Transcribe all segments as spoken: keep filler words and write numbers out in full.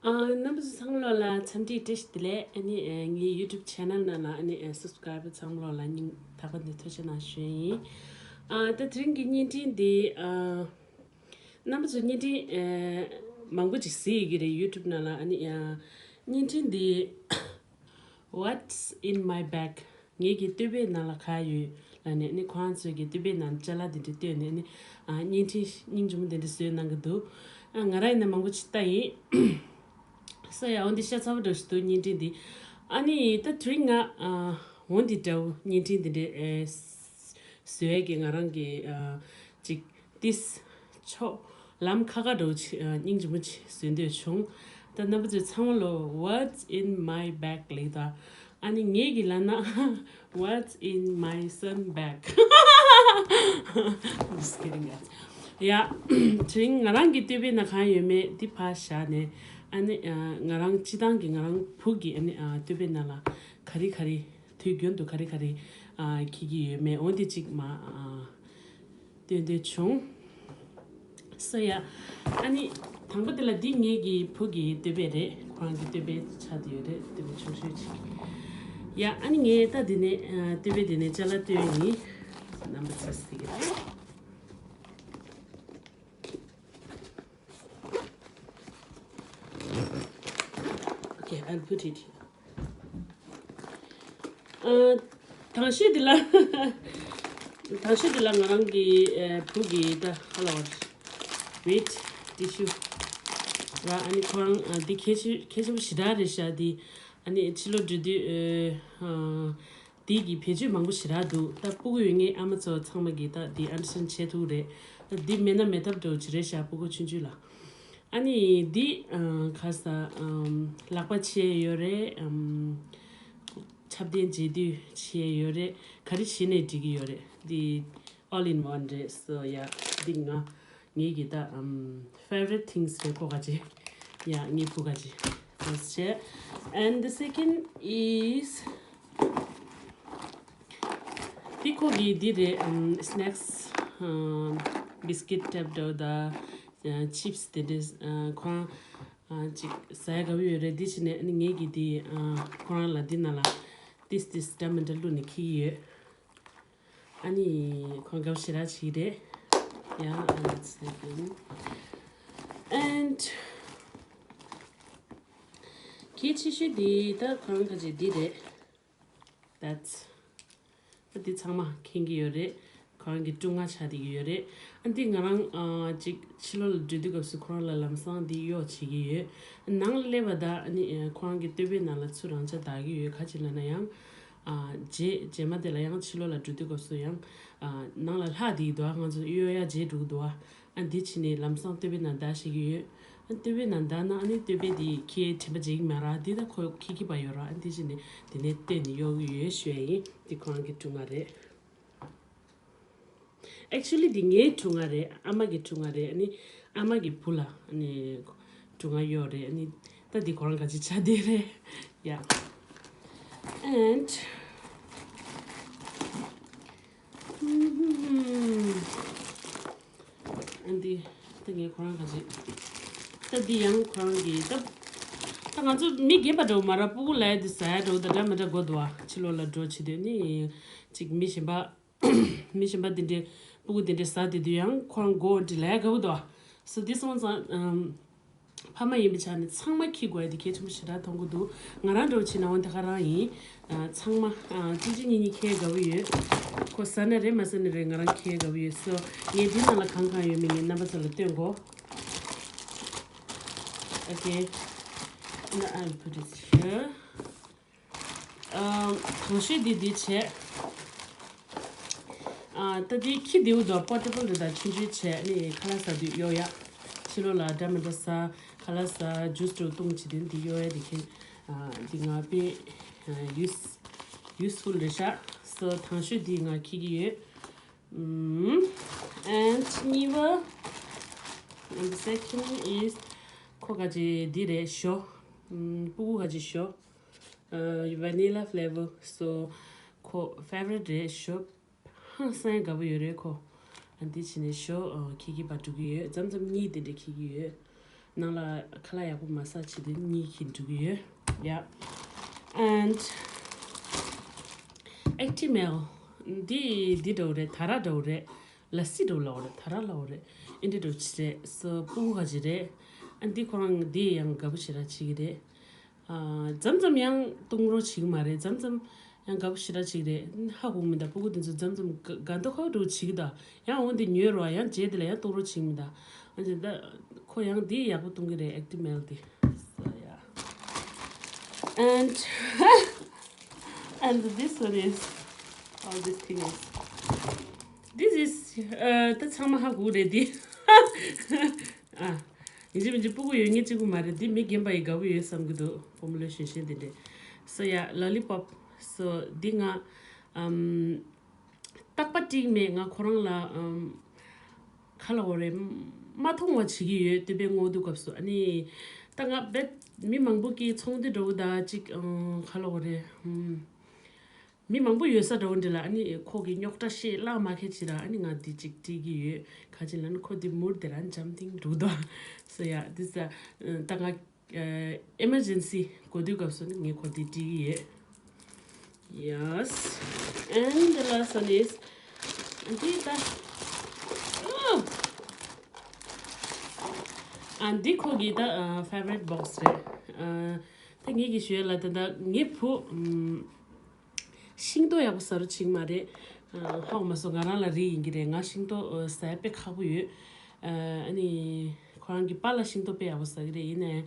ཨ། རྣམ་པ་ཚོ་ཚང་མ་ལོག་ལ་འཚམས་འདྲི་བཀྲ་ཤིས་བདེ་ལེགས། ཨ་ནི་ཨ་ངའི་YouTube channel ནང་ལ་ཨ་ནི་ཨ་subscriber ཚང་མ་ལོག་ལ་སྙིང་ཐག་པ་ནས་ཐུགས་རྗེ་གནང་ཞུ་ཡིན། ཨ། ད་དེ་རིང་གི་བརྙན་འཕྲིན་འདི། ཨ། རྣམ་པ་ཚོ་བརྙན་འཕྲིན་ཨ་མང་པོ་ཅིག་གཟིགས་ཡི་གི་རེད་YouTube ནང་ལ། ཨ་ནི་ཨ་བརྙན་འཕྲིན་འདི། What's in my bag? ངེད་ཀྱི་སྟོད་པའི་ནང་ལ་ག་ཡོད་ལབ་ནས། ཨ་ནི་ཁོ་རང་ཚོས་ཀྱི་སྟོད་པའི་ནང་ཅ་ལག་དེ་འདྲ་བཏོན་ནས། ཨ་ནི་ཨ་བརྙན་འཕྲིན་སྙིང་རྗེ་མོ་དེ་འདྲ་བཟོས་གནང་གི་འདུག་ཨ། ང་རང་ཡིན་ན་མང་པོ་ཅིག་ལྟ་ཡིན། སོ་ཡ། འོ་འདི་ཤ་ཚ་པོ་འདྲ་ཞིག་འདུག་བརྙན་འཕྲིན་འདི། ཨ་ནི་ད་དེ་རིང་ང་ཨ་འོ་འདི་འདྲ་བོ་བརྙན་འཕྲིན་འདི་འདྲ་ཨེ་བཟོས་ཀྱི་ང་རང་གི་ཨ་ཅིག་ཏིས་ཕྱོགས་ལམ་ཁ་ཁ་འདྲ་བོ་ཅིག་ཨ་སྙིང་རྗེ་མོ་ཅིག་བཟོས་འདོད་བྱུང་། ད་རྣམ་པ་ཚོས་ཚང་མ་ལོ། What's in my bag? ལབ་ད། ཨ་ནི་ངེད་ཀྱི་ལབ་ན། What's in my son bag? Just kidding, guys. ཡ། དེ་རིང་ང་རང་གི་སྟོད་པའི་ནང་གང་ཡོད་མེད་འདི་ཕར་བཞག་ནས། ཨ་ནི་ཨ་ང་རང་སྤྱིར་བཏང་གི་ང་རང་བུ་གི་ཨ་ནི་ཨ་སྟོད་པའི་ནང་ལ་ག་རེ་ག་རེ་དུས་རྒྱུན་དུ་ག་རེ་ག་རེ་ཨ་འཁྱེར་གྱི་ཡོད་མེད། འོ་འདི་གཅིག་མ་ཨ་སྟོན་འདོད་བྱུང་། སོ་ཡ། ཨ་ནི་དང་པོ་དེ་ལ་འདི་ངེད་ཀྱི་བུ་གི་སྟོད་པ་རེད། ཁོ་རང་གི་སྟོད་པ་ཆགས་བསྡད་ཡོད་རེད། སྟོད་པ་ཆུང་ཤོས་ཅིག་ཡ། ཨ་ནི་ངས་ད་འདི་ནས་ཨ་སྟོད་པ་འདི་ནས་ཅ་ལག་བཏོན་ཡིན། རྣམ་པ་ཚོས་གཟིགས་ཀྱི་རེད། Okay, I'll put it here. ཨ། དང་ཤོས་འདི་ལ། དང་ཤོས་འདི་ལ་ང་རང་གི་ཨ་བུ་གི་ད་ཧ་ལ་བར་wet tissue ར། ཨ་ནི་ཁོ་རང་ཨ་འདི་གལ་ཆེ་གལ་ཆེན་པོ་ཞེ་དྲག་རེད་ཤག་འདི། ཨ་ནི་ཕྱི་ལོགས་འགྲོ་དུས་ཨ་འདི་གི་བེད་སྤྱོད་མང་པོ་ཞེ་དྲག་འདུག་ད་སྤུ་གུ་ཡོད་མཁན་ཨ་མ་ཚོ་ཚང་མ་གིས་ད་འདི་understand བྱེད་ཐུབ་རེད། འདི་མེད་ན་མེད་ཐབས་འདྲ་བོ་ཅིག་རེད་ཤག་སྤུ་གུ་ཆུང་ཆུང་ལ། ཨ་ནི་འདི་ཨ་ག་ས་ཨམ་ལག་པ་ཕྱེ་ཡོད་རེད། ཨམ་ཆབ་གདན་རྗེས་དུས་ཕྱེ་ཡོད་རེད། ག་རེ་བྱས་ནས་འགྲིག་གི་ཡོད་རེད། འདི་all in one རེད། སོ་ཡ། འདི་ང་ངེད་ཀྱི་ད་ཨམ་favorite things རེད། ཁོ་ག་ཅི་ཡ་ངེད་བུ་ག་ཅི་first བྱས། And the second is འདི་ཁོ་གི་འདི་རེད། ཨམ་snacks ཨམ་biscuit type འདྲ་བོ་དང་chips དེ་འདྲས། ཨ་ཁོ་རང་ཨ་ཅིག་ཟ་ཡ་དགའ་པོ་ཡོད་རེད། འདི་བྱས་ནས་ཨ་ནི་ངེད་ཀྱི་འདི་ཨ་ཁོ་རང་ལ་འདི་ནང་ལ་ཏིས་ཏིས་འདྲ་མི་འདྲ་བླུགས་ནས་འཁྱེར་གྱི་ཡོད། ཨ་ནི་ཁོ་རང་དགའ་པོ་ཞེ་དྲག་བྱེད་ཀྱི་རེད། ཡ། ཨ་ནི་ཚེ་གི་and གལ་ཆེ་ཤོས་འདི་ད་ཁོ་རང་ག་ཅིག་འདི་རེད། That's ཨ་འདི་ཚང་མ་མཁྱེན་གྱི་ཡོད་རེད། ཁོ་རང་གི་སྒྲུང་ང་ཆགས་བསྡད་ཀྱི་ཡོད་རེད། ཨ་འདི་ང་རང་ཨ་ཅིག་ཕྱི་ལོགས་ལ་འགྲོ་དུས་སྐབས་སུ་ཁོ་རང་ལ་ལམ་སང་འདི་གཡོག་བྱེད་ཀྱི་ཡོད། ནང་ལ་སླེབས་པ་ད་ཨ་ནི་ཁོ་རང་གི་སྟོད་པའི་ནང་ལ་ཚུར་རང་འཇགས་བསྡད་ཀྱི་ཡོད། ག་ཅི་ལབ་ན་ཡང་ཨ་རྗེས་རྗེས་མ་དེ་ལ་ཡང་ཕྱི་ལོགས་ལ་འགྲོ་དུས་སྐབས་སུ་ཡང་ཨ་ནང་ལ་ལྷག་བསྡད་ཀྱི་འདུག་ཨ་ང་ཚོ་གཡོག་ཡ་རྗེས་འགྲོ་གི་འདུག་ཨ། ཨ་འདི་བྱས་ནས་ལམ་སང་སྟོད་པའི་ནང་བསྡད་ཤེས་ཀྱི་ཡོད། ཨ་སྟོད་པའི་ནང་བསྡད་ན་ཨ་ནི་སྟོད་པའི་དེ་ཁྱེད་དྲན་པ་བརྗེད་ཀྱི་མ་རེད། འདི་ད་ཁོ་ཁྱེད་ཀྱི་པ་ཡོད་ར། ཨ་འདི་བྱས་ནས་དེ་ནས་བལྟས་ནས་གཡོག་གི་ཡོད་ཞུ་ཡ་ཡིན། འདི་ཁོ་རང་གི་སྒྲུང་ང་རེད། Actually འདི་ངའི་སྒྲུང་ང་རེད། ཨ་མ་གི་སྒྲུང་ང་རེད། ཨ་ནི་ཨ་མ་གི་བུ་ལ་ཨ་ནི་སྒྲུང་ང་གཡོག་རེད། ཨ་ནི་ད་འདི་ཁོ་རང་ག་ཅི་ཆགས་བསྡད་རེད་ཡ། And ཨ་འདི་ད་ངས་ཁོ་རང་ག་ཅིག་ད་འདི་ཡང་ཁོ་རང་གི་ད་ད་ང་ཚོ་མི་རྒན་པ་འདྲ་བོ་མ་ར། སྤུ་གུ་ལ་ཡ་འདི་ཟ་ཡ་འདྲ་བོ་ད་འདྲ་མི་འདྲ་དགོས་འདུག་ཨ། ཕྱི་ལོགས་ལ་འགྲོ་བྱེད་དུས་ནི་ཅིག་མི་གཞན་པ་མི་གཞན་པ་འདི་འདྲའི་སྤུ་གུ་འདི་འདྲའི་ཟ་བསྡད་དུས་ཡང་ཁོ་རང་མགོ་འདི་ལ་ཡ་དགའ་བོ་འདུག་ཨ། སོ་འདི་སོང་ཙང་ཨམ། ཕ་མ་ཡིན་པའི་ཆ་ནས་ཚང་མ་འཁྱེར་དགོས་ཡ་དེ་གལ་ཆེན་པོ་ཞེ་དྲག་མཐོང་གི་འདུག་ང་རང་འདྲ་བོ་བྱས་ན་འོ་དེ་ག་རང་ཡིན། ཨ་ཚང་མ་ཨ་གཅིག་གཅིག་གཉིས་གཉིས་འཁྱེར་དགའ་བོ་ཡོད། ཁོ་ཟ་ན་རེད་མ་ཟ་ན་རེད་ང་རང་འཁྱེར་དགའ་བོ་ཡོད། སོ་ངས་འདི་ནང་ལ་གང་གང་ཡོད་མེད་ངས་རྣམ་པ་ཚོ་ལ་སྟོན་གོ Okay. Now I'll put it here. ཨ་གང་ཤོས་འདི་འདི་བྱས། ཨ་ད་འདི་ཁྱི་འདིའུ་དང་པོར་ཊེ་བལ་རེད། ད་ཆུང་ཆུང་བྱས་ནི་ཁ་ལག་ཟ་དུས་གཡོག་ཡ། ཕྱི་ལོགས་ལ་འདྲ་མི་འདྲ་ཟ། ཁ་ལག་ཟ། ཇུས་འདྲ་བཏུང་བྱེད་དུས་འདི་གཡོག་ཡ་འདི་ཁྱེད། ཨ་འདི་ང་དཔེ་ཡུས་ཡུས་ཕུལ་རེད་ཤག་སོ་དང་ཤོས་འདི་ང་འཁྱེར་གྱི་ཡོད། ཨུམ། And གཉིས་པ། And the second is ཁོ་ག་ཅི་འདི་རེད་ཞོ། ཨུམ། སྤུ་གུ་ག་ཅི་ཞོ། ཨ་vanilla flavor. So ཁོ་favorite རེད་ཞོ། ཧང་སང་དགའ་པོ་ཡོད་རེད་ཁོ། ཨ་འདི་བྱས་ནས་ཞོ་ཨ་འཁྱེར་གྱི་པ་འགྲོ་གི་ཡོད། མཚམས་མཚམས་གཉིས་དེ་འདྲ་འཁྱེར་གྱི་ཡོད། ནང་ལ་ཁ་ལག་ཡག་པོ་མ་ཟ་བྱེད་དུས་གཉིད་ཁྱེར་འགྲོ་གི་ཡོད། Yeah. And Actimel འདི་འདི་འདྲ་བོ་རེད། ད་ར་འདྲ་བོ་རེད། ལ་སི་འདྲ་བོ་ལབ་པ་རེད། ད་ར་ལབ་པ་རེད། ཨེ་འདྲ་འདྲ་བོ་ཅིག་རེད། སོ་སྤུ་གུ་ག་ཅིག་རེད། ཨ་འདི་ཁོ་རང་འདི་ཡང་དགའ་པོ་ཞེ་དྲག་བྱེད་ཀྱི་རེད། ཨ་མཚམས་མཚམས་ཡང་བཏུང་རོགས་བྱེད་ཀྱི་མ་རེད། མཚམས་མཚམས་ཡང་དགའ་པོ་ཞེ་དྲག་བྱེད་ཀྱི་རེད། ཧ་གོ་མི་འདུག་སྤུ་གུ་དེ་ཚོ་མཚམས་མཚམས་དགའ་དགའ་མདོག་ཁ་པོ་འདྲ་བོ་བྱེད་ཀྱི་འདུག་ཡང་འོ་འདི་ཉོས་རོགས་ཡང་རྗེས་དེ་ལ་ཡང་བཏུང་རོགས་བྱེད་ཀྱི་མི་འདུག་ཨ་ཅེ་ད་ཁོ་ཡང་འདི་ཡག་པོ་བཏུང་གི་རེད། Actimel འདི། So yeah. And and this one is, oh, this thing is, this is, uh, ད་ཚང་མ་ཧ་གོ་རེད་འདི། ཨ། ཡིན་གཅིག་མིན་གཅིག་སྤུ་གུ་ཡོད་མཁན་གཅིག་པུ་མ་རེད། འདི་མི་རྒན་པ་ཡི་དགའ་པོ་ཡོད་བསམ་གྱི་འདུག་ཕོར་མུ་ལེ་ཤན་ཤན་དེ་འདྲས། So yeah, lollipop. So འདི་ང་ཨམ་རྟག་པ་ཏིག་མེད། ང་ཁོ་རང་ལ་ཨམ་ག་ལབ་དགོས་རེད། མ་མཐོང་བ་བྱེད་ཀྱི་ཡོད། སྟོད་པའི་སྔོ་དུས་སྐབས་སུ། ཨ་ནི་ད་ང་རྦད་མི་མང་པོ་གིས་ཚོང་འདི་འདྲ་བོ་ད་ཅིག་ཨམ་ག་ལབ་དགོས་རེད། ཨམ་མི་མང་པོ་ཡོད་ས་འདྲ་བོ་འདི་ལ་ཨ་ནི་ཁོ་གི་རྙོག་དྲ་བཤད་ལ་མ་ཁད་ཅིག་ལ་ཨ་ནི་ང་འདི་ཅིག་སྤྲད་ཀྱི་ཡོད། ག་ཅི་ལབ་ན་ཁོ་འདི་མུར་དེ་རང་འཇམ་ཐིང་འདུག་དོ། So yeah, this is a, ད་ང་ཨེ་མར་ཇེན་སི་དགོས་དུས་སྐབས་སུ་ནི་ངས་ཁོ་འདི་སྤྲད་ཀྱི་ཡོད། Yes. And the last one is འདི་ད། ཨ་འདི་ཁོ་གི་ད་ཨ་favorite box རེད། ཨ་ད་ངེད་ཀྱི་ཞུ་ཡ་ལ་ད་ད་ངའི་བུ་ཨམ། ཤིང་ཏོག་ཡག་པོ་ཟ་རོགས་བྱེད་ཀྱི་མ་རེད། ཨ་ཧ་གོ་མ་སོང་། ང་རང་ལ་རེ་ཡིན་གྱི་རེད། ང་ཤིང་ཏོག་ཨ་ཟ་ཡ་དཔེ་ཁག་པོ་ཡོད། ཨ་ཨ་ནི་ཁོ་རང་གི་པཱ་ལགས་ཤིང་ཏོག་དཔེ་ཡག་པོ་ཟ་གི་རེད། ཡིན་ནའི་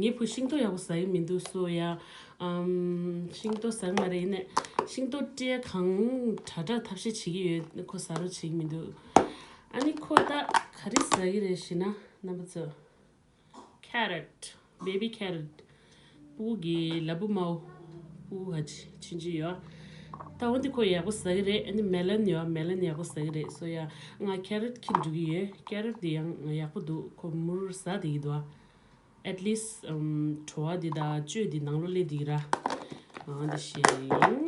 ངའི་བུ་ཤིང་ཏོག་ཡག་པོ་ཟ་གི་མི་འདུག So yeah, ཨམ་ཤིང་ཏོག་ཟ་གི་མ་རེད། ཡིན་ནའི་ཤིང་ཏོག་སྤྲད་གང་དྲག་དྲག་ཐབས་ཤེས་བྱེད་ཀྱི་ཡོད། ཁོ་ཟ་རོགས་བྱེད་ཀྱི་མི་འདུག་ཨ་ནི་ཁོ་ད་ག་རེ་ཟ་གི་རེད་ཞེ་ན། རྣམ་པ་ཚོ། Carrot, baby carrot. སྤུ་གུ་གི་ལ་ཕུག་མའོ། སྤུ་གུ་ག་ཅི་ཆུང་ཆུང་ཡོད། ད་འོ་འདི་ཁོ་ཡག་པོ་ཟ་གི་རེད། ཨ་ནི་མེ་ལོན་ཡོད། མེ་ལོན་ཡག་པོ་ཟ་གི་རེད། So yeah, ང་carrot ཁྱེར་འགྲོ་གི་ཡོད། Carrot འདི་ཡང་ཡག་པོ་འདུག་ཁོ་མུར་ཟ་བསྡད་ཀྱི་འདུག At least ཨམ་བྲོ་བ་འདི་དང་བཅུད་འདི་ནང་ལོགས་སླེབས་བསྡད་ཀྱི་ར། ཨ་འདི་ཤེས་ཡིན།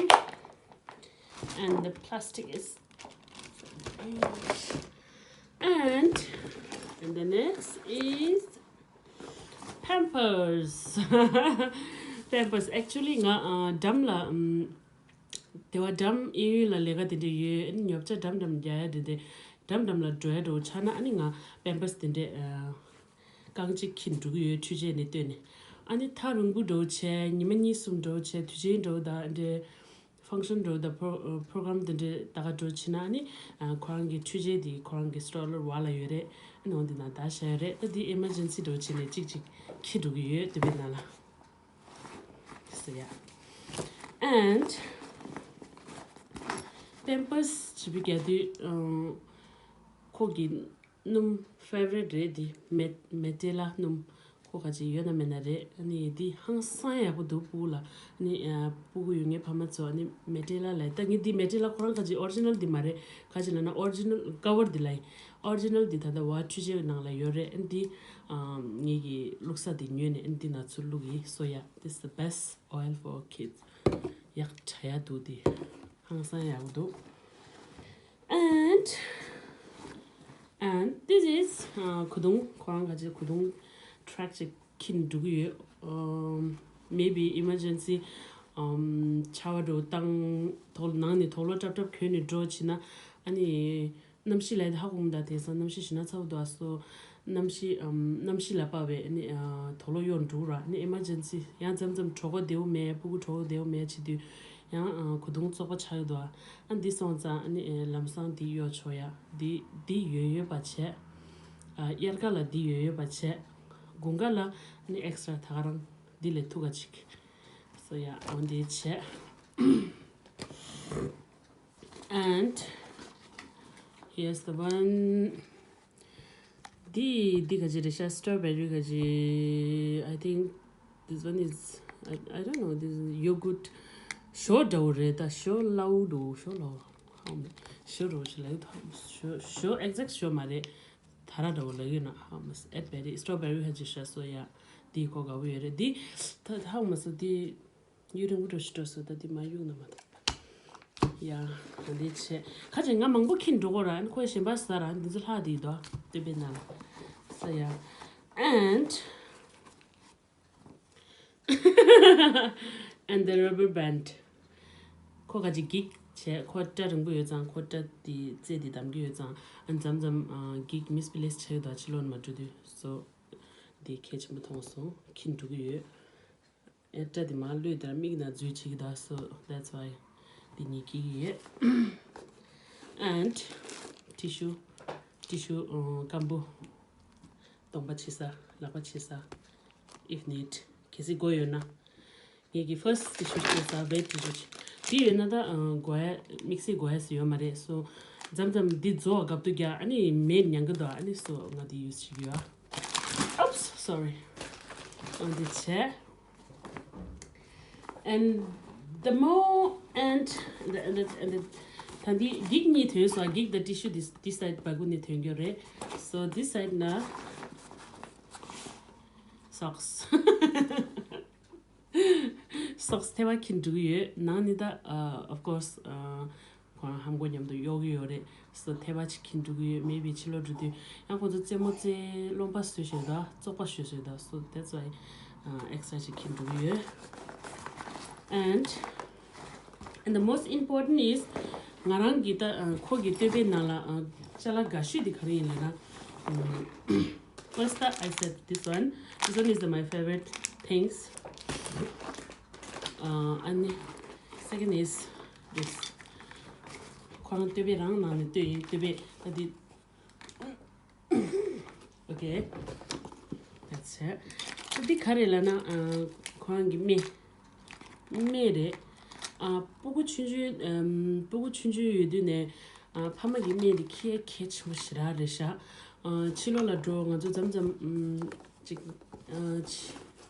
And the plastic is, and and the next is Pampers. Pampers. Actually ང་ཨ་འགྲམ་ལ་ཨམ་དེ་བ་འགྲམ་གཡས་གཡོན་ལ་ལས་ཀ་དེ་འདྲ་ཡོད། ཨ་ནི་ཉོ་ཆ་འགྲམ་འགྲམ་རྒྱག་ཡ་དེ་འདྲ། འགྲམ་འགྲམ་ལ་འགྲོ་ཡ་འགྲོ་ཆགས་ན་ཨ་ནི་ང་Pampers དེ་འདྲ་ཨ་རྐང་གཅིག་འཁྱེར་འགྲོ་གི་ཡོད། འཕྲུལ་ཆས་ནས་བཏོན་ནས། ཨ་ནི་ཐག་རིང་པོ་འགྲོ་བྱས། ཉི་མ་གཉིས་གསུམ་འགྲོ་བྱས། དུས་ཆེན་འགྲོ་དང་འདྲ། function འགྲོ་དང་པོ་program དེ་འདྲ་ད་ག་འགྲོ་བྱེད་ན་ཨ་ནི་ཨ་ཁོ་རང་གི་འཕྲུལ་ཆས་དེ་ཁོ་རང་གི་stroller བ་ལ་ཡོད་རེད། ཨ་ནི་འོ་འདི་ནང་བཞག་བཞག་ཡོད་རེད། ད་འདི་emergency འགྲོ་བྱེད་ནས་གཅིག་གཅིག་འཁྱེར་འགྲོ་གི་ཡོད། དུས་པའི་ནང་ལ། So yeah. And Pampers བྱེད་པའི་རྒྱ་དུས་ཨང་ཁོ་གི་སྣུམ་favorite རེད། འདི་མེ་མེ་ཏྲེ་ལ་སྣུམ། ཁོ་ག་ཅིག་ཡོད་ན་མེད་ན་རེད། ཨ་ནི་འདི་ཧང་སང་ཡག་པོ་འདུག་སྤུ་གུ་ལ། ཨ་ནི་ཨ་སྤུ་གུ་ཡོད་མཁན་ཕ་མ་ཚོ་ཨ་ནི་མེ་ཏྲེ་ལ་ལ། ད་ངས་འདི་མེ་ཏྲེ་ལ་ཁོ་རང་ག་ཅིག་original འདི་མ་རེད། ག་ཅིག་ལབ་ན་original cover འདི་ལ་ཡིན། Original འདི་ད་ལྟ་བ་འཕྲུལ་ཆས་ནང་ལ་ཡོད་རེད། ཨ་ནི་འདི་ཨ་ངེད་ཀྱི་བླུགས་ས་འདི་ཉོས་ནས་ཨ་ནི་འདི་ནང་ཚུར་བླུགས་ཡིན། So yeah, this is the best oil for kids. ཡག་དྲག་ཡག་འདུག་འདི་ཧང་སང་ཡག་པོ་འདུག And and this is ཨ་ཁོ་དུང་། ཁོ་རང་ག་ཅིག་ཁོ་དུང་track ཅིག་འཁྱེར་འགྲོ་གི་ཡོད། ཨམ་maybe emergency ཨམ་ཆར་པ་འདྲ་བཏང་། དོག་ནང་ནས་དོག་ལོག་ཀྲབ་ཀྲབ་གྱོན་ནས་འགྲོ་བྱེད་ན་ཨ་ནི་གནམ་གཤིས་ལ་ཧ་གོ་མི་འདུག་དེང་སང་གནམ་གཤིས་ཞེ་ན་ཚ་པོ་འདུག་ཨ་སོ། གནམ་གཤིས་ཨམ་གནམ་གཤིས་ལ་དཔག་པའི་ཨ་ནི་ཨ་དོག་ལོག་གཡོག་འགྲོ་ར། ཨ་ནི་emergency ཡང་མཚམས་མཚམས་གྲོད་ཁོག་བདེ་པོ་མེད། སྤུ་གུ་གྲོད་ཁོག་བདེ་པོ་མེད་བྱེད་དུས་ཡང་ཨ་ཁོ་དུང་བཙོག་པ་ཆགས་ཀྱི་འདུག་ཨ་ཨ་འདི་སོང་ཙང་ཨ་ནི་ཨེ་ལམ་སང་འདི་གཡོག་ཆོག་ཡ། འདི་འདི་ཡོད་ཡོད་པ་བྱས། ཨ་དབྱར་ཁ་ལ་འདི་ཡོད་ཡོད་པ་བྱས། དགུན་ཁ་ལ་ཨ་ནི་extra ད་ག་རང་འདི་ལས་ཐུག་ག་ཅིག So yeah, འོ་འདི་བྱས། And here's the one. འདི་འདི་ག་ཅི་རེད་ཤག strawberry ག་ཅི། I think this one is, I, I don't know, this is yogurt. ཞོ་འདྲ་བོ་རེད་ད། ཞོ་ལའུ་འདྲ་བོ། ཞོ་ལའུ། ཧ་མ་ཞོ་འདྲ་བོ་ཞིག་ལབ་ཡོད་ད། ཞོ་ཞོ་exact ཞོ་མ་རེད། ད་ར་འདྲ་བོ་ལབ་ཡོད་ན། ཧ་མ་ཨེ་བེ་རི་strawberry ག་ཅི་ཤག So yeah, འདི་གོ་དགའ་པོ་ཡོད་རེད། འདི་ད་ཧ་མ་སོ་འདི། ཡུན་རིང་པོ་འགྲོ་ཞིག་འགྲོ་སོང་། ད་འདི་མ་གཡུག་ན་མ་ཐུབ། ཡ། ད་འདི་བྱས། ཁ་ཅིག་ང་མང་པོ་འཁྱེར་འགྲོ་གོ་ར། ཨ་ནི་ཁོས་གཞན་པ་ཟ་ར། འདི་ཚོ་ལྷག་འདི་དོ། སྟོད་པའི་ནང་ལ་ས་ཡ། And and the rubber band. ཁོ་ག་ཅིག་འགྱིག་བྱས། ཁོ་སྐྲ་རིང་པོ་ཡོད་ཙང་། ཁོ་སྐྲ་དེ་རྩེ་དེ་བསྡམ་གྱི་ཡོད་ཙང་། ཨ། མཚམས་མཚམས་འགྱིག་misplace ཆགས་ཀྱི་འདུག་ཕྱི་ལོགས་ནས་མར་འགྲོ་དུས། སོ་དེ་གལ་ཆེན་པོ་མཐོང་སོང་། འཁྱེར་འགྲོ་གི་ཡོད། ཨེ། སྐྲ་དེ་མར་གློད་དེར་མིག་ནང་འཛུལ་བྱེད་ཀྱི་འདུག་སོ that's why དེ་གཉིས་འགྱིག་གི་ཡོད། And tissue, tissue སྐམ་པོ། གདོང་པ་ཕྱིས་ས། ལག་པ་ཕྱིས་ས། If need, གལ་སྲིད་དགོས་ཡོད་ན། ངེད་ཀྱི་first tissue ཞིག་ཡོད་ས། wet tissue ཞིག་དེ་ཡོད་ན་ད། ཨ། དགོས་ཡ། དམིགས་བསལ་དགོས་ཡ་ཞིག་ཡོད་མ་རེད། སོ་མཚམས་མཚམས་འདི་རྫོགས་སྐབས་དུ་རྒྱག་ཨ་ནི་མེད་ཉན་གི་འདུག་ཨ་ནི་སོ་ང་འདི་use བྱེད་ཀྱི་ཡོད། Oops, sorry. ཨ། འདི་བྱས། And the more and the, and the, and the ད་འདི་འགྱིག་གཉིས་ཐོན་སོང་། འགྱིག་དང་tissue this, this side བར་ཁུག་ནས་ཐོན་རྒྱུ་རེད། So this side ན་socks. Socks ཐེ་བ་འཁྱེར་འགྲོ་གི་ཡོད། ནང་ནི་ད། ཨ། of course ཨ། ཁོ་རང་ལྷམ་གོག་མཉམ་དུ་གཡོག་གི་ཡོད་རེད། སོ་ཐེ་བ་ཅིག་འཁྱེར་འགྲོ་གི་ཡོད། Maybe ཕྱི་ལོགས་འགྲོ་དུས་ཡང་ཁོ་ཚོ་རྩེད་མོ་རྩེ། རློན་པ་བཟོས་བཞག་འདུག་བཙོག་པ་བཟོས་བཞག་འདུག So that's why ཨ། extra ཅིག་འཁྱེར་འགྲོ་གི་ཡོད། And and the most important is ང་རང་གི་ད། ཨ། ཁོ་གི་སྟོད་པའི་ནང་ལ། ཨ། ཅ་ལག་དགའ་ཤོས་དེ་ག་རེ་ཡིན་ལབ་ན། ཨ། First I said this one. This one is my favorite things. Uh, and second is this. ཁོ་རང་སྟོད་པའི་རང་ནང་ནས་སྟོད་ཡིན། སྟོད་པའི་ད་འདི། Okay, that's it. འདི་ག་རེ་ལབ་ན། ཨ། ཁོ་རང་གི་སྨན། སྨན་རེད། ཨ། སྤུ་གུ་ཆུང་ཆུང་། ཨམ། སྤུ་གུ་ཆུང་ཆུང་ཡོད་དུས་ནས། ཨ། ཕ་མ་གི་སྨན་དེ་གལ་གལ་ཆེན་པོ་ཞེ་དྲག་རེད་ཤག་ཨ། ཕྱི་ལོགས་ལ་འགྲོ། ང་ཚོ་མཚམས་མཚམས། ཨམ། ཅིག་ཨ། ཅི།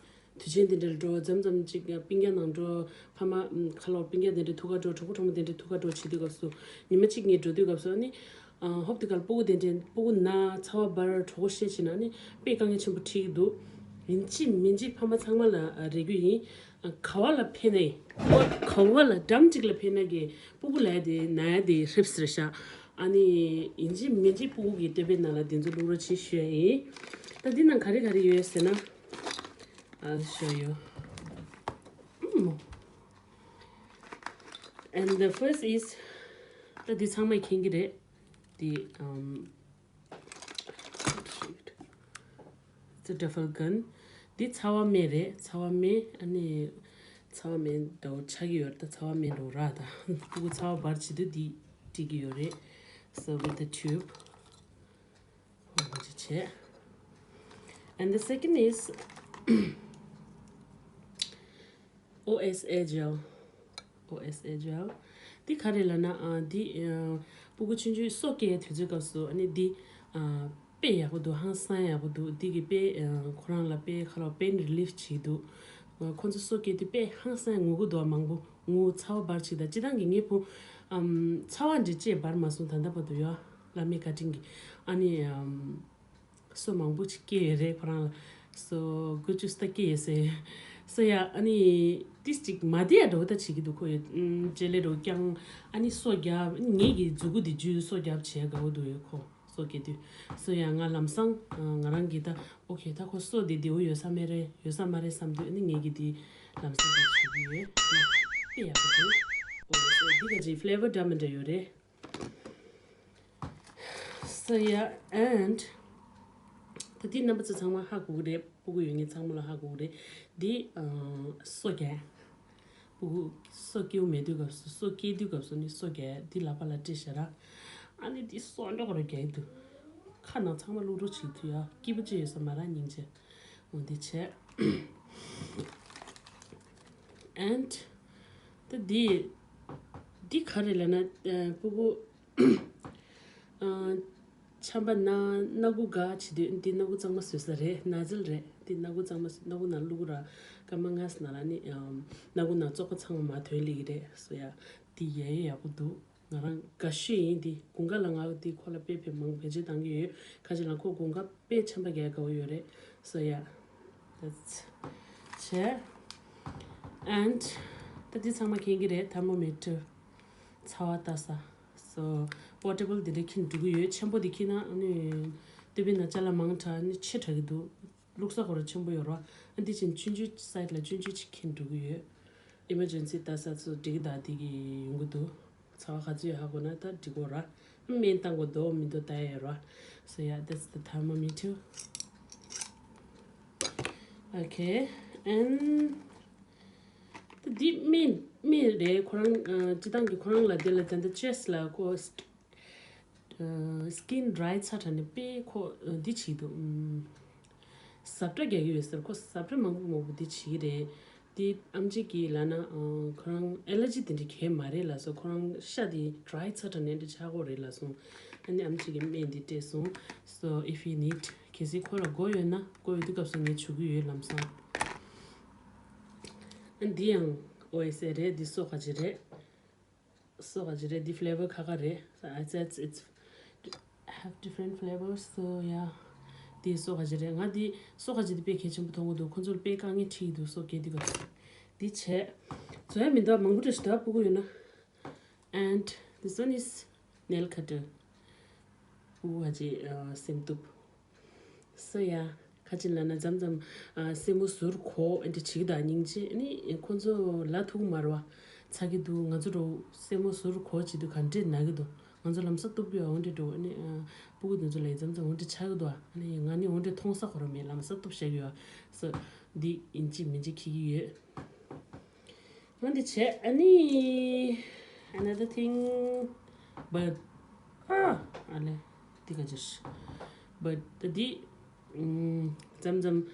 དུས་ཆེན་དེ་འདྲ་ལ་འགྲོ། མཚམས་མཚམས་ཅིག་སྤུན་ཀྱག་ནང་འགྲོ། ཕ་མ། ཨམ། ཁ་ལོ་སྤུན་ཀྱག་དེ་འདྲ་ཐུག་ག་འགྲོ། གྲོགས་པོ་གྲོགས་མོ་དེ་འདྲ་ཐུག་ག་འགྲོ་བྱེད་དུས་སྐབས་སུ། ཉི་མ་གཅིག་ངས་འགྲོ་དུས་སྐབས་སུ་ཨ་ནི། ཨ། ཧོབ་དེ་གར་སྤུ་གུ་དེ་འདྲས་སྤུ་གུ་ན་ཚ་བ་འབར་གྲོད་ཁོག་བཤལ་བྱས་ན་ཨ་ནི་དཔེ་དཀའ་ངལ་ཆེན་པོ་འཕྲད་ཀྱི་འདུག་ཡིན་གཅིག་མིན་གཅིག་ཕ་མ་ཚང་མ་ལ་རེ་སྐུལ་ཡིན། ཨ། ག་བ་ལ་ཕེབས་ན་ཡིན། ག་བ་ལ་འགྲམ་གཅིག་ལ་ཕེབས་ན་གི་སྤུ་གུ་ལ་དེ་ན་ཡ་དེ་ཧྲིབ་སེ་རེད་ཤག་ཨ་ནི་ཡིན་གཅིག་མིན་གཅིག་སྤུ་གུ་གི་སྟོད་པའི་ནང་ལ་དེ་ཚོ་བླུག་རོགས་བྱེད་ཞུ་ཡ་ཡིན། ད་འདི་ནང་ག་རེ་ག་རེ་ཡོད་ཟེར་ན། I'll show you. ཨུམ། And the first is ད་འདི་ཚང་མས་མཁྱེན་གྱི་རེད། འདི། ཨམ། It's a duffel gun. འདི་ཚ་བ་སྨན་རེད། ཚ་བ་སྨན། ཨ་ནི་ཚ་བ་སྨན་འདྲ་བོ་ཆགས་ཀྱི་ཡོད་རེད། ད་ཚ་བ་སྨན་འདྲ་བོ་རག་ད་སྤུ་གུ་ཚ་བ་འབར་བྱེད་དུས་འདི་སྤྲད་ཀྱི་ཡོད་རེད། So with the tube. ཧོ་ཧོ་ཅིག་བྱས། And the second is O S A gel. O S A gel. འདི་ག་རེ་ལབ་ན། ཨ། འདི། ཨ། སྤུ་གུ་ཆུང་ཆུང་སོ་སྐྱེ་དུས་ཚོད་སྐབས་སུ་ཨ་ནི་འདི། ཨ། དཔེ་ཡག་པོ་འདུག་ཧང་སང་ཡག་པོ་འདུག་འདི་གི་དཔེ། ཨ། ཁོ་རང་ལ་དཔེ་ཁ་ལོ་pain relief བྱེད་འདུག་ཁོ་ཚོ་སོ་སྐྱེ་དུས་དཔེ་ཧང་སང་ངུ་གི་འདུག་མང་པོ་ངུ། ཚ་བ་འབར་བྱེད་ད། སྤྱིར་བཏང་གི་ངའི་བུ། ཨམ། ཚ་བ་འདྲ་ཅིག་འབར་མ་སོང་ད་ལྟ་བར་དུ་ཡོད། བླ་མའི་བཀའ་དྲིན་གྱིས། ཨ་ནི། ཨམ། སོ་མང་པོ་ཅིག་སྐྱེས་ཡོད་རེད་ཁོ་རང་ལ། སོ་དགུ་བཅུ་ཙམ་སྐྱེས་ཡོད་ཟེར། སོ་ཡ། ཨ་ནི་ཏིས་ཅིག་མ་བདེ་ཡ་འདྲ་བོ་ད་བྱེད་ཀྱི་འདུག་ཁོ་ཡ། ཨམ། ལྕེ་ལེ་འདྲ་བོ་རྐྱང་། ཨ་ནི་སོ་རྒྱབ། ངེད་ཀྱི་མཛུ་གུ་འདི་བརྒྱུད་སོ་རྒྱབ་བྱེད་དགའ་བོ་འདུག་ཡོད་ཁོ། སོ་སྐྱེ་དུས། སོ་ཡ། ང་ལམ་སང་། ཨ། ང་རང་གིས་ད་ཨོ་ཁེ། ད་ཁོ་སོ་འདི་བདེ་བོ་ཡོད་ས་མེད་རེད། ཡོད་ས་མ་རེད་བསམ་དུས་ཨ་ནི་ངེད་ཀྱིས་འདི་ལམ་སང་འདི་བྱེད་ཀྱི་ཡོད། དཔེ་ཡག་པོ་འདུག་ཨོ། སོ་འདི་ག་ཅིག་flavor འདྲ་མི་འདྲ་ཡོད་རེད། So yeah, and ད་འདི་རྣམ་པ་ཚོ་ཚང་མ་ཧ་གོ་གི་རེད། སྤུ་གུ་ཡོད་མཁན་ཚང་མ་ལ་ཧ་གོ་གི་རེད། འདི། ཨ། སོ་རྒྱག་སྤུ་གུ་སོ་སྐྱེ་བོ་མེད་དུས་སྐབས་སུ། སོ་སྐྱེ་དུས་སྐབས་སུ་ནི་སོ་རྒྱག་འདི་ལག་པ་ལ་སྤྲད་བཞག་ར། ཨ་ནི་འདི་སོ་འདྲ་གོ་ར་རྒྱག་གི་འདུག་ཁ་ནང་ཚང་མ་བླུག་རོགས་བྱེད་དུས་ཡ། སྐྱིད་པོ་ཅིག་ཡོད་ས་མ་ར་སྙིང་རྗེ། འོ་འདི་བྱས། And ད་འདི། འདི་ག་རེ་ལབ་ན། ཨ། སྤུ་གུ། ཨ། ཆམ་པ་ན། སྣ་ཁུག་འགག་བྱེད་དུས། འདི་སྣ་ཁུག་གཙང་མ་བཟོ་ས་རེད། ནོ་ཛལ་རེད། འདི་སྣ་ཁུག་གཙང་མ། སྣ་ཁུག་ནང་བླུག་ར། སྐར་མ་ལྔ་ཙམ་ནང་ལ་ནི། ཨམ། སྣ་ཁུག་ནང་བཙོག་པ་ཚང་མ་མར་ཐོན་སླེབས་ཀྱི་རེད། སོ་ཡ། འདི་ཡ་ཡ་ཡག་པོ་འདུག་ང་རང་དགའ་ཤོས་ཡིན། འདི་དགུན་ཁ་ལ་ང་འདི་ཁོ་ལ་དཔེ་དཔེ་མང་བེད་སྤྱོད་བཏང་གི་ཡོད། ཁ་ཅིག་ལ་ཁོ་དགུན་ཁ་དཔེ་ཆམ་པ་རྒྱག་དགའ་བོ་ཡོད་རེད། སོ་ཡ། That's བྱས། And ད་འདི་ཚང་མ་མཁྱེན་གྱི་རེད། thermometer ཚ་བ་ལྟ་ས། So portable འདི་འདྲ་འཁྱེར་འགྲོ་གི་ཡོད། ཆེན་པོ་འདི་འཁྱེར་ན་ཨ་ནི་སྟོད་པའི་ནང་ཅ་ལག་མང་དྲགས་ནི་ཆེ་དྲགས་ཀྱི་འདུག་བླུགས་ས་ཁོ་རང་ཆེན་པོ་ཡོད་རེད་བ། ཨ་འདི་ཕྱིན་ཆུང་ཆུང་སའིཌ་ལ་ཆུང་ཆུང་ཅིག་འཁྱེར་འགྲོ་གི་ཡོད། ཨི་མར་ཇེན་སི་ལྟ་ས་ཚོ་འགྲིག་གི་འདུག་འདི་གི་ཡོང་གི་འདུག་ཚ་བ་ག་ཚོད་ཡོད་ཧ་གོ་ན་ད་འགྲིག་གོ་ར། སྨན་བཏང་དགོས་འདུག་མི་འདུག་ལྟ་ཡ་ཡོད་ར། So yeah, that's the thermometer. Okay, and འདི་སྨན་སྨན་རེད། ཁོ་རང་ཨ་སྤྱི་བཏང་གི་ཁོ་རང་ལ་དེ་ལ་ད་ལྟ་ཅེསི་ལ་ཁོ་ཨ་སི་ཀིན་ཌ་རའི་ཚ་དྲགས་ནས་དཔེ་ཁོ་ཨ་འདི་བྱེད་འདུག་ཨམ། ཟབ་ཁྲ་རྒྱག་གི་ཡོད་ཟེར། ཁོ་ཟབ་ཁྲ་མང་པོ་མང་པོ་འདི་བྱེད་ཀྱི་རེད། འདི་ཨམ་ཆི་གིས་ལབ་ན་ཨ་ཁོ་རང་ཨེ་ལར་ཇི་དེ་འདྲ་གང་ཡང་མ་རེད་ལབ་སོང་། ཁོ་རང་ཤ་དེ་ཌ་རའི་ཚ་དྲགས་ནས་འདི་འདྲ་ཆགས་ཀྱི་ཡོད་རེད་ལབ་སོང་། ཨ་ནི་ཨམ་ཆི་གིས་སྨན་འདི་སྤྲད་སོང་། So if you need, གལ་སྲིད་ཁོ་ལ་དགོས་ཡོད་ན། དགོས་ཡོད་དུས་སྐབས་སུ་ངས་བྱུག་གི་ཡོད་ལམ་སང་། ཨ་འདི་ཡང་ཨོ་ཨེས་ཨེ་རེད། འདི་སོ་ག་ཅི་རེད། སོ་ག་ཅི་རེད། འདི་ཕི་ལེ་ཝར་ཁ་ཁ་རེད། So it's, it's, it's have different flavors. So yeah, འདི་སོ་ག་ཅི་རེད། ང་འདི་སོ་ག་ཅི་འདི་དཔེ་གལ་ཆེན་པོ་མཐོང་གི་འདུག་ཁོ་ཚོར་དཔེ་དཀའ་ངལ་འཕྲད་ཀྱི་འདུག་སོ་སྐྱེ་དུས་སྐབས་སུ། འདི་བྱས། བཟོ་ཡ་མི་འདུག་མང་པོ་འདྲ་ཞིག་འདུག་སྤུ་གུ་ཡོད་ན། And this one is nail cutter. སྤུ་གུ་ཧ་ཅི་ཨ་སེམས་གཏུབ། སོ་ཡ། ཁ་ཅིག་ལབ་ན་མཚམས་མཚམས་ཨ་སེན་མོ་ཟུར་གོག་འདི་བྱེད་ཀྱི་འདུག་སྙིང་རྗེ། ཨ་ནི་ཁོ་ཚོ་ལབ་ཐུབ་ཀྱི་མ་རེད་བ། ཚ་གི་འདུག་ང་ཚོ་འགྲོ་སེན་མོ་ཟུར་གོག་བྱེད་དུས་ག་འདྲས་ན་གི་འདུག་ང་ཚོ་ལམ་སང་གཏུབ་ཀྱི་ཡོད། འོ་འདྲས་འགྲོ། ཨ་ནི་ཨ་སྤུ་གུ་དེ་ཚོ་ལ་ཡ་མཚམས་མཚམས་འོ་འདྲས་ཆགས་ཀྱི་འདུག་ཨ་ནི་ང་ནི་འོ་འདྲས་མཐོང་ས་ཁོ་རང་མེད། ལམ་སང་གཏུབ་བཞག་གི་ཡོད། སོ་འདི་ཡིན་གཅིག་མིན་གཅིག་འཁྱེར་གྱི་ཡོད། འོ་འདི་བྱས། ཨ་ནི་another thing, but ཨ་ཨ་ལེ། འདི་ག་ཅིག་but འདི་ཨམ་མཚམས་མཚམས་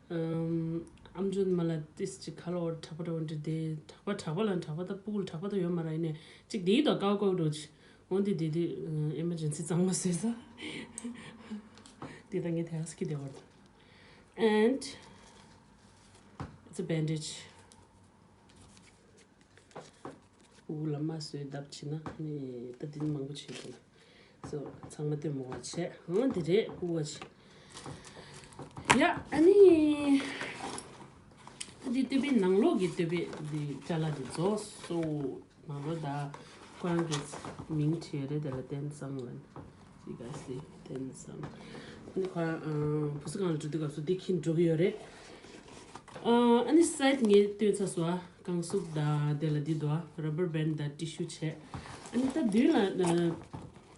ཨམ་ཨམ་ཆུང་མ་ལ་ཏིས་ཅིག་ཁ་ལོ་བར་དྲག་པོ་འདྲ་བོ་འདྲ། དེ་དྲག་པོ་དྲག་པོ་ལ་དྲག་པོ་ད་སྤུ་གུ་ལ་དྲག་པོ་ད་ཡོད་མ་རེད། ཡིན་ནའི་ཅིག་འདི་དང་ཀའོ་ཀའོ་འདྲ་བོ་ཅིག་འོ་འདི་འདི་འདི་ཨེ་མར་ཇེན་སི་གཙང་མ་བཟོས་ས། འདི་ད་ངས་དེ་ཧ་སི་ཀི་དེ་བར་དུ། And it's a bandage. སྤུ་གུ་ལ་མ་བཟོས་བརྡབ་བྱེད་ན་ནི་ད་འདི་ནི་མང་པོ་བྱེད་དགོས་ན། སོ་ཚང་མ་སྟོན་མོ་བ་བྱས། འོ་འདི་རེད་སྤུ་གུ་བ་བྱས། ཡ་ཨ་ནི་ད་འདི་སྟོད་པའི་ནང་ལོགས་ཀྱི་སྟོད་པའི་འདི་ཅ་ལག་འདི་རྫོགས་སོ། ནང་ལོགས་ད་ཁོ་རང་གི་མིང་བྲིས་རེད། དེ་ལ་ཏེན་སང་ལན། You guys see, ཏེན་སང་། ཨ་ནི་ཁོ་རང་བུ་གསོ་ཁང་ལ་འགྲོ་དུས་སྐབས་སུ་འདི་འཁྱེར་འགྲོ་གི་ཡོད་རེད། ཨ་ནི་སའིཌ་ངས་སྟོན་ཚར་སོང་། རྐང་གཟུགས་དང་དེ་ལ་འདི་འདུག་ར་བར་བེན་ཌི་དང་ཊི་ཤུ་བྱས། ཨ་ནི་ད་མདུན་ལ་ཨ་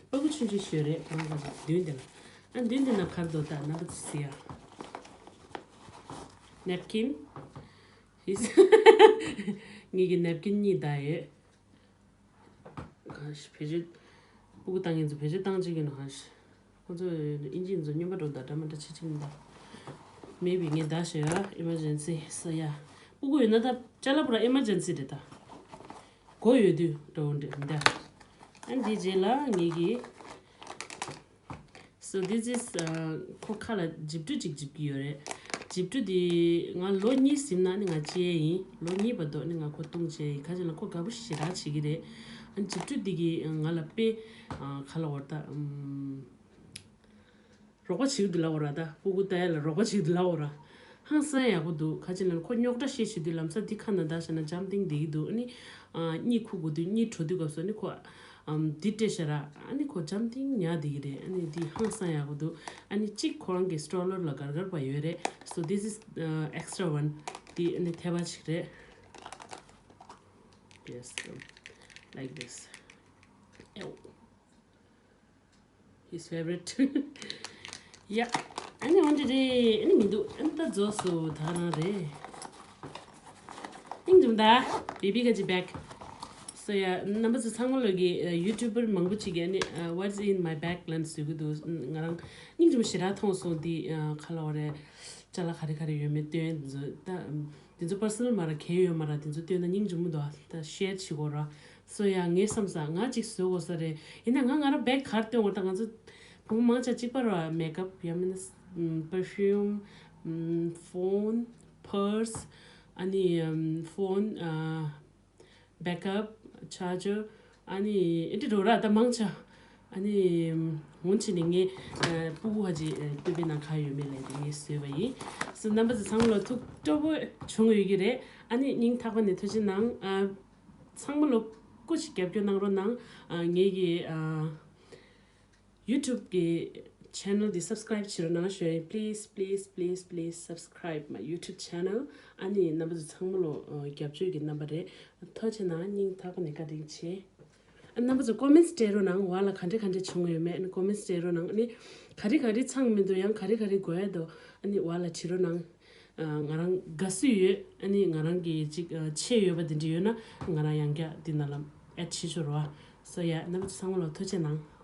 སྤུ་གུ་ཆུང་ཆུང་ཞིག་ཡོད་རེད། ཁོ་རང་ག་ཚོད་མདུན་དེ་ལ། ཨ་མདུན་དེ་ན་ག་རེ་འདུག་ད་རྣམ་པ་ཚོས་གཟིགས་ཡ། ནེབ་ཀིན། ངེད་ཀྱི་ནེབ་ཀིན་གཉིས་ད་ཡོད། གང་ཞིག་བེད་སྤྱོད། སྤུ་གུ་བཏང་མཁན་ཚོ་བེད་སྤྱོད་བཏང་བྱེད་ཀྱི་ནོ་གང་ཞིག་ཁོ་ཚོ་ཨིན་ཇི་ཡིན་ཚོ་སྨྱོན་པ་འགྲོ་ད་འདྲ་མི་འདྲ་བྱེད་ཀྱི་མི་འདུག་མེད་པའི་ངས་ད་ཞོ་ཡ་ཨི་མར་ཇེན་སི་ས་ཡ། སྤུ་གུ་ཡོད་ན་ད་ཅ་ལག་པུ་ར་ཨི་མར་ཇེན་སི་རེད་ད། གོ་ཡོད་དུས་འགྲོ་འདྲ་མི་འདུག་ཨ་འདི་རྗེས་ལ་ངེད་ཀྱི། So this is ཁོ་ཁ་ལ་འཇིབ་ཀྲུ་ཅིག་འཇིབ་ཀྱི་ཡོད་རེད། འཇིབ་ཀྲུ་འདི་ང་ལོ་གཉིས་ཟིན་ན་ནི་ང་བཅད་ཡིན། ལོ་གཉིས་བར་དུ་ནི་ང་ཁོ་བཏུང་བྱས་ཡིན། ཁ་ཅིག་ལ་ཁོ་དགའ་པོ་ཞེ་དྲག་བྱེད་ཀྱི་རེད། ཨ་འཇིབ་ཀྲུ་འདི་གིས་ང་ལ་དཔེ་ཁ་ལ་བར་ད་རོགས་པ་བྱེད་ཀྱི་འདུག་ལབ་འོ་ར། ད་སྤུ་གུ་ལྟ་ཡ་ལ་རོགས་པ་བྱེད་ཀྱི་འདུག་ལབ་འོ་ར། ཧང་སང་ཡག་པོ་འདུག་ཁ་ཅིག་ལ་ཁོ་རྙོག་དྲ་བཤད་བྱེད་དུས་ལམ་སང་འདི་ཁ་ན་ད་བྱས་ན་འཇམ་ཐིང་བསྡད་ཀྱི་འདུག་ཨ་ནི་གཉིད་ཁུག་དགོས་དུས་གཉིད་བྲོ་དུས་སྐབས་སུ་ཨ་ནི་ཁོ་འདི་སྤྲད་ཤ་ར། ཨ་ནི་ཁོ་འཇམ་ཐིང་ཉལ་བསྡད་ཀྱི་རེད། ཨ་ནི་འདི་ཧང་སང་ཡག་པོ་འདུག་ཨ་ནི་གཅིག་ཁོ་རང་གི་སི་ཊོ་ལར་ལ་གར་གར་པ་ཡོད་རེད། So this is extra one. འདི་ཨ་ནི་ཐེ་བ་ཅིག་རེད། Yes, like this. His favorite. Yeah. ཨ་ནི་འོན་ཏེ་རེད། ཨ་ནི་མི་འདུག་ཨ་ནི་ད་རྫོགས་སོ་ད་རང་རེད། སྙིང་རྗེ་མོ་ད། Baby got your back. So yeah, རྣམ་པ་ཚོ་ཚང་མ་ལོ་གི་ཡུ་ཊུབ་པར་མང་པོ་ཅིག་གིས་ཨ་ནི་What's in my bag ལབ་ནས་བཟོ་གི་འདུག་ང་རང་སྙིང་རྗེ་མོ་ཞེ་དྲག་མཐོང་སོང་། འདི་ཁ་ལོ་རེད། ཅ་ལག་ག་རེ་ག་རེ་ཡོད་མེད་སྟོན་འདི་ཚོ་ད། དེ་ཚོ་པར་སོ་ནལ་མ་ར་གལ་ཡོད་མ་ར། དེ་ཚོ་སྟོན་ན་སྙིང་རྗེ་མོ་འདུག་ད་ཤེར་བྱེད་དགོས་ར། སོ་ཡ་ངས་བསམ་ས་ང་གཅིག་བཟོ་དགོས་ས་རེད། ཡིན་ན་ང་ང་ར་བེག་གར་སྟོན་དགོས། ད་ང་ཚོ་བུ་མོ་མང་ཆེ་གཅིག་པ་ར་མེག་ཨབ་ཡང་མིན་ན་པར་ཕིའུམ། ཕོན། པར་སི། ཨ་ནི་ཕོན། བེག་ཨབ། ཆར་ཇར། ཨ་ནི་ཨེ་འདྲ་རོ་ར་ད་མང་ཆེ། ཨ་ནི་འོན་ཆེ་ནི་ངས་སྤུ་གུ་ཧ་ཅི་སྟོད་པའི་ནང་ཁ་ཡོད་མེད་ལས་དེ་ངས་བཟོས་པ་ཡིན། སོ་རྣམ་པ་ཚོ་ཚང་མ་ལ་ཐུགས་སྤྲོ་པོ་བྱུང་ཡོད་ཀྱི་རེད། ཨ་ནི་སྙིང་ཐག་པ་ནས་ཐུགས་རྗེ་གནང་། ཚང་མ་ལ་སྐུ་ཞིག་རྒྱབ་སྐྱོར་གནང་རོགས་གནང་། ངེད་ཀྱི་ཡུ་ཊུབ་ཀྱི་ channel འདི་subscribe བྱེད་རོགས་གནང་ཞུ་ཡིན། Please, please, please, please subscribe my YouTube channel. ཨ་ནི་རྣམ་པ་ཚོ་ཚང་མ་ལོ་ཨ་རྒྱབ་སྐྱོར་གྱི་རྣམ་པ་རེད། ཐུགས་རྗེ་གནང་། སྙིང་ཐག་པ་ནས་བཀའ་དྲིན་ཆེ། ཨ་རྣམ་པ་ཚོ་comments སྤྲད་རོགས་གནང་། བ་ལ་ག་འདྲ་ག་འདྲ་བྱུང་ཡོད་མེད་ཨ་ནི་comments སྤྲད་རོགས་གནང་། ཨ་ནི་ག་རེ་ག་རེ་ཚང་མི་འདུག་ཡང་ག་རེ་ག་རེ་དགོས་ཡ་འདུག་ཨ་ནི་བ་ལ་བྲིས་རོགས་གནང་། ཨ་ང་རང་དགའ་བསུ་ཡོད། ཨ་ནི་ང་རང་གི་ཅིག་ཨ་ཆེ་ཡོད་པ་དེ་འདྲ་ཡོད་ན་ང་རང་ཡང་བསྐྱར་འདི་ནང་ལ་add བྱེད་ཆོག་རོགས། So yeah, རྣམ་པ་ཚོ་ཚང་མ་ལོ་ཐུགས་རྗེ་གནང་།